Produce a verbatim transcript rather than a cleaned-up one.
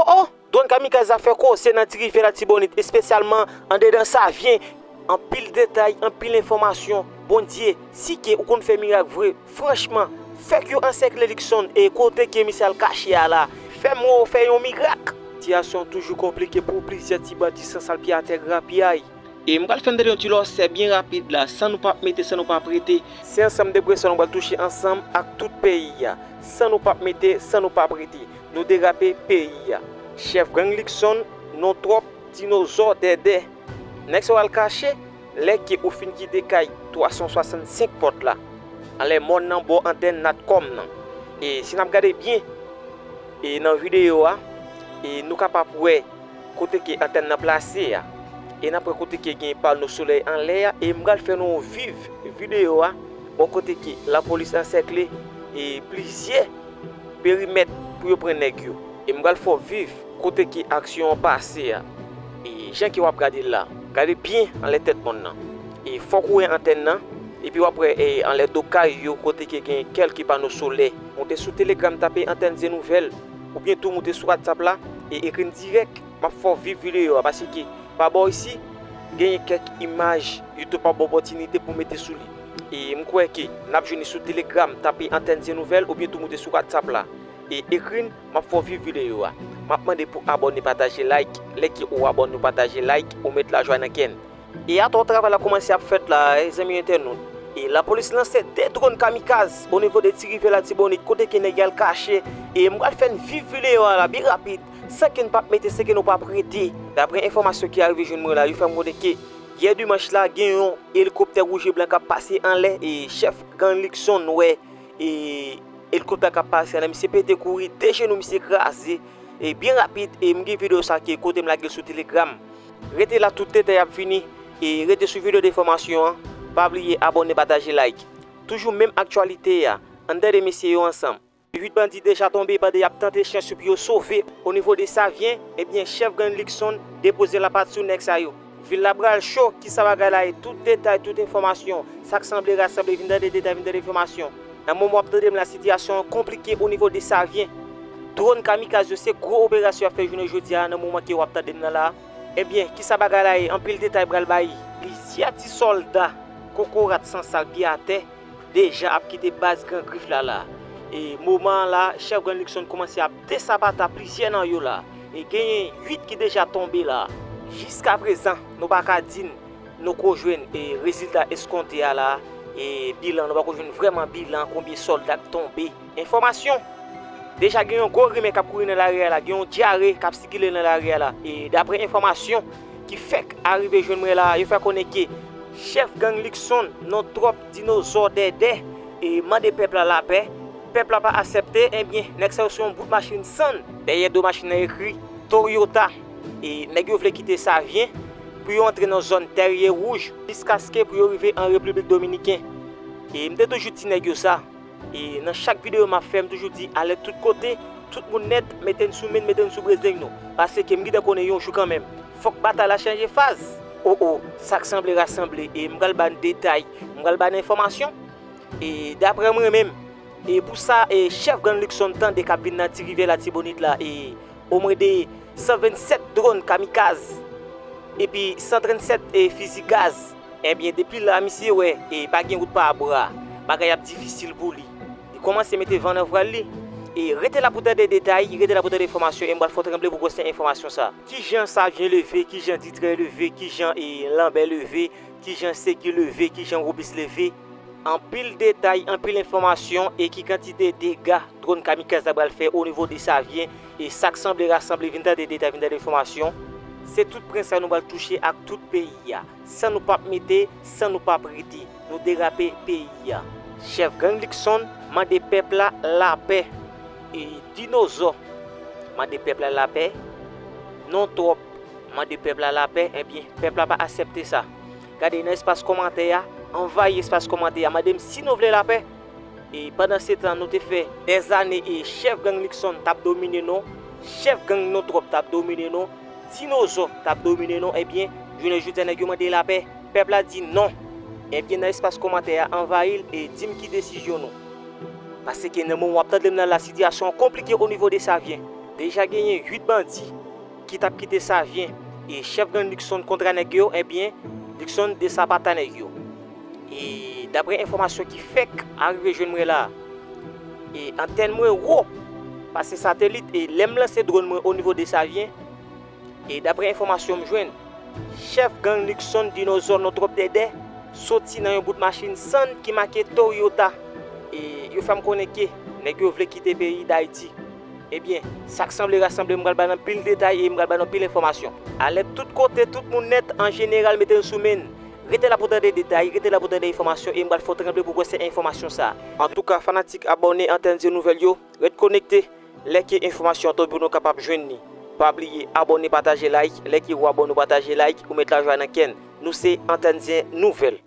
Oh, oh, dwòn kamikaz la fè koze nan Ti Rivyè Latibonit, espesyalman andedan Savyen. Anpil detay, anpil enfòmasyon. Bondye, si ke ou konn fè mirak vre, franchman, fè k yo ansèkle Luckson e kote ke misye al kache a la. Fè m wè w fè yon mirak. Sitiyasyon toujou konplike pou plizyè ti bandi san sal pye atè grapyay. E m pral fè n tande yon ti lòsè byen rapid la, san nou p ap mete, san nou p ap rete. Se ansanm de pwen sa nou pral touche ansanm ak tout peyi a. San nou p ap mete, san nou p ap rete. Nou derape peyi a. Chèf gang Luckson, non twòp, dinozò dèdè. Nèg sa yo al kache, lè ke ou fin kite kay twa san swasannsenk pòt la, anlè mòn nan bò antèn Natcom nan. E si n ap gade byen, e nan videyo a, e nou kapab wè kote ke antèn nan plase a. E n ap wè kote ke gen pano solèy anlè a. E m pral fè nou viv videyo a, bò kote ke lapolis ansèkle e plizyè perimèt pou yo pran nèg yo. E m pral fè w viv kote ke aksyon an pase a. E jan ke w ap gade l la, gade byen anlè tèt mòn nan. E fòk ou wè antèn nan, epi w ap wè e anlè do kay yo kote ke gen kèlke pano solè. Moute sou Telegram, tape Antèn Zen Nouvèl, oubyen tou moute sou WhatsApp la e ekri n dirèk. M ap fè w viv videyo a, paske pa bò isi, genyen kèk imaj YouTube pa ba w opòtinite pou w mete sou li. E m kwè ke n ap jwenn li sou Telegram, tape Antèn Zen Nouvèl, oubyen tou moute sou WhatsApp la e ekri n, m ap fè w viv videyo a. M ap mande pou abòne, pataje, like. Lè ke ou abòne, ou pataje, like, ou met lajwa nan kè n. E atò travay la kòmanse ap fèt la, e zanmi entènot. E lapolis lanse de dwòn kamikaz o nivo de Ti Rivyè Latibonit, kote ke nèg yo al kache. E m pral fè n viv videyo a la byen rapid, san ke n p ap mete, san ke nou p ap rete. Daprè enfòmasyon ki arive jwenn mwen la, yo fè m konnen ke yè dimanch la, gen yon elikoptè wouj e blan k ap pase anlè, e chèf gang Luckson wè e elikoptè k ap pase anlè, misye pete kouri, de jenou misye kraze. E byen rapid, e m gen videyo sa ke kote m lage l sou Telegram. Rete la, tout detay ap vini. E rete sou videyo de enfòmasyon an. Pa bliye abòne, pataje, like. Toujou menm aktyalite a. Ann tande mesye yo ansanm. Uit bandi deja tonbe pandan y ap tante chans yo pou yo sove. O nivo de Savyen, ebyen, chèf gang Luckson depoze lapat sou nèg sa yo. Vil la pral cho, kisa bagay la ye? Tout detay, tout enfòmasyon. Sa k sanble rasanble, vin tande detay, vin tande enfòmasyon. Nan moman w ap tande m la, sitiyasyon an konplike o nivo de Savyen. Dwòn kamikaz yo, se gwo operasyon y ap fè jounen jodi a, nan moman ke w ap tande m nan la. Ebyen, kisa bagay la ye? Anpil detay pral bay. Plizyè ti sòlda kokorat san sal pye atè deja ap kite baz Gran Grif la la. E moman an la, chèf gang Luckson kòmanse ap desapata plizyè nan yo la. E genyen uit ki deja tonbe la. Jiskaprezan, nou pa ka di n nou ko jwenn e rezilta eskonte a la. E bilan, nou pa ko jwenn vrèman bilan konbyen sòlda k tonbe. Enfòmasyon. Deja gen yon gwo rimè k ap kouri nan lari a la, gen yon dyare k ap sikile nan lari a la. E daprè enfòmasyon ki fèk arive jwenn mwen la, yo fè konnen ke chèf gang Luckson, non twòp, dinozò dèdè, e mande pèp la lapè. Pèp la pa aksepte, ebyen, nèg sa yo se yon bout machin sann. Dèyè do machin nan ekri Toyota. E nèg yo vle kite Savyen pou yo antre nan zòn Tèrye Wouj jiskaske pou yo rive an Repiblik Dominiken. E m te toujou di nèg yo sa. E nan chak videyo m ap fè, m toujou di, alèt tout kote, tout moun nèt, mete n sou men n, mete n sou brezeng nou. Paske m gentan konnen yon jou kanmenm, fòk batay la chanje faz. O, o, sa k sanble rasanble, e m pral ba n detay, m pral ba n enfòmasyon. E daprè mwen menm, e pou sa, e chèf gang Luckson tande k ap vin nan Ti Rivyè Latibonit la, e omwen de san vennsèt dwòn kamikaz, epi san trannsèt, e fizi gaz. Ebyen, depi la, misye wè, e pa gen wout pa bwa, bagay ap difisil pou li. Li kòmanse mete van nan vwal li. E rete la pou tande detay, rete la pou tande enfòmasyon, e m pral fè w tranble pou gwosè enfòmasyon sa. Kijan Savyen leve, kijan Ditrè leve, kijan, e Lanbè leve, kijan Segi leve, kijan Wobis leve. Anpil detay, anpil enfòmasyon e ki kantite dega dwòn kamikaz la pral fè o nivo de Savyen e sa k sanble rasanble, vin tande detay, vin tande enfòmasyon. Se tout pwen sa nou pral touche ak tout peyi a, san nou p ap mete, san nou p ap rete. Nou derape peyi a. Chèf gang Luckson mande pèp la lapè. E dinozò mande pèp la lapè. Non twòp mande pèp la lapè, ebyen, pèp la pa aksepte sa. Gade nan espas kòmantè a, anvayi espas kòmantè a, mande m si nou vle lapè. E pandan se tan, nou te fè dèzane e chèf gang Luckson t ap domine nou, chèf gang Non Twòp t ap domine nou, dinozò t ap domine nou, ebyen, jounen jodi a nèg yo mande lapè. Pèp la di non. Ebyen, nan espas kòmantè a, anvayi l e di m ki desizyon nou. Paske nan moman w ap tande m nan la, sitiyasyon an konplike o nivo de Savyen. Deja genyen uit bandi ki t ap kite Savyen e chèf gang Luckson kontra nèg yo, ebyen, Luckson desapata nèg yo. E daprè enfòmasyon ki fèk arive jwenn mwen la, e antèn mwen wo pase satelit, e lè m lanse dwòn mwen onivo de Savyen, e daprè enfòmasyon m jwenn, chèf gang Luckson Dinozò non twòp dèdè soti nan yon bout machin sann ki make Toyota. E yo fè m konnen ke nèg yo vle kite peyi Dayiti. Ebyen, sa k sanble rasanble, m pral ba n anpil detay e m pral ba n anpil enfòmasyon. Alèt tout kote, tout moun nèt, an jeneral, mete n sou men n. Rete la pou tande detay, rete la pou tande enfòmasyon, e m pral fè w tranble pou w kwè se enfòmasyon sa. Antouka, fanatik abòne Antèn Zye Nouvèl yo, ret konekte, lè ke enfòmasyon an tonbe nou kapab jwenn li. Pa bliye abòne, pataje, like, lè ke ou abòne, ou pataje, like, ou met lajwa nan kè n. Nou se Antèn Zye Nouvèl.